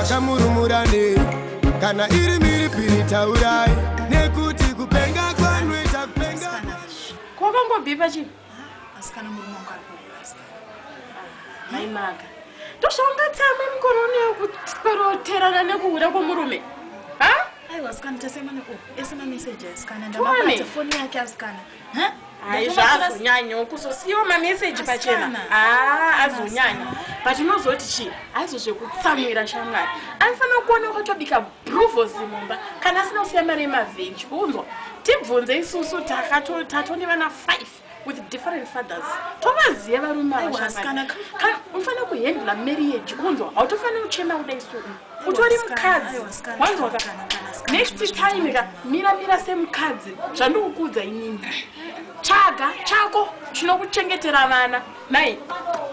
Makamurumurane kana iri mhiripiri taurai nekuti kupenga kwanoita kupenga. Kwakangobhipa chii? Asikana, murume wangu ari kuhura, asikana. Mai Maka, ndozvaungatsamwe mukore uno kuroterana nekuhura kwomurume, ha? Aiwa asikana, tasema ne ese mameseji, asikana. Tuone. Ndamabata foni yake, asikana. Ha? Hai, zvaazonyanya kuzosiyiwa mameseji pachena. Asikana. Aa, azonyanya, but unozoti chii? Aizo zvekutsamwira shamwari, anofanira kuona wakatobika bruvos mumba kana asina kusiya mari yemavheji. Unzwa, tibvunze isusu tatone vana 5 with different fathers, tovaziva varume ava. Aiwa, Shamwari. asikana. Kana unofanira kuhandle marriage, unzwa, hautofaniri kuchema kudai so utori Asikana, mukadzi. aiwa, asikana, Wanzwa ka? kana, kana, asikana, Next time ka, mira mira semukadzi. Zvandikukuudza inini, tsvaga chako chinokuchengetera vana nai.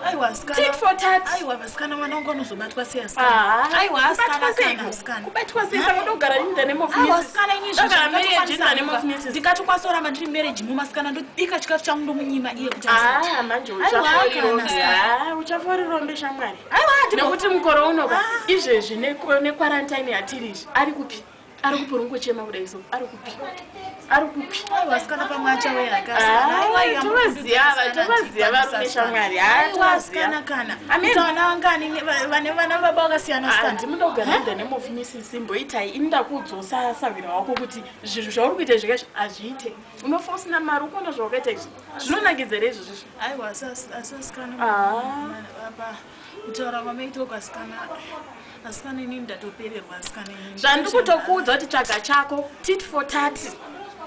Aiwa asikana. Tit for tat. Aiwa vasikana, mwana wangu anozobatwa sei, asikana? Aiwa asikana, Kubatwa kana seiko? asikana. Kubatwa sei? Saka ndogara in the name of Aiwa Mrs. asikana, ini Ndogara marriage in the name of Mrs. ndikatokwanisa kuramba ndiri marriage mumo, asikana, ndobika chikafu changu, ndomunyima iye kuti asati. Ah, manje Aiwa, uchafa kana, rirombe. asikana. Ah, uchafa rirombe shamwari. Aiwa. Nekuti mukore unoka izvezvi nequarantine yatiri izvi, ari kupi? Ari kupi uri kungochema kudai so? Ari kupi? Ari kupi? Aiwa asikana, pamwe achauya hake. Ah, tovaziva, tovaziva varume shamwari. Ah, tovaziva. Asikana kana. Amen. Kuti vana vangani vane vana baba vakasiyana siyana. Ndimuda kugara in the name of Mrs. Mboitai. Ini ndakudzosa sawira wako kuti zvinhu zvauri kuita zvikaizvi hazviite, unofa usina mari. Ukuona zvawakaita izvi zvinonakidza here izvozvizvi? Aiwa, asi asikana, Ah. apa kutaura kwamaita uku asikana, asikana, inini ndatopererwa, asikana, inini. Zvandikutokuudza kuti tsvaga chako, tit for tat,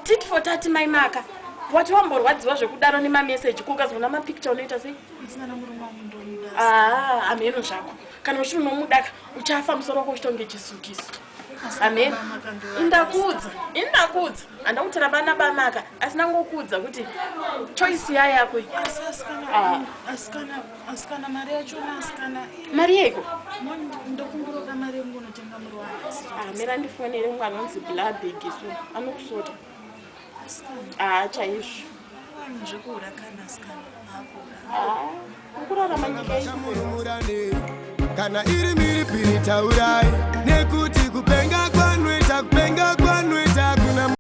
tit for tat. Maimaka, wati wamborwadziwa zvekudaro nemameseji, kukazoona mapicture unoita sei? Asikana, murume wangu ndomuda. Ah, hameno zvako. Kana uchiri unomudaka, uchafa musoro wako uchitonge chisukiso. Amen. Indakuudza, indakuudza, handa kuti rabana bamaka, asina ngokuudza kuti choice yayako iyi. Asi asikana, Ah. asikana, asikana, mari yachona asikana. Mari yeiko? Ndokumburoka mari yekungonotenga muriwana. Ah, mira ndifonere mumwe anonzi Blabig, so anokusota. Asikana. Ah, chaizvo. Vanhu zvekuhura kana, asikana, akuhura. Ah, ukurarama nyika iyi. Makamurumurane kana iri mhiripiri taurai nekuti kupenga kwanoita kupenga.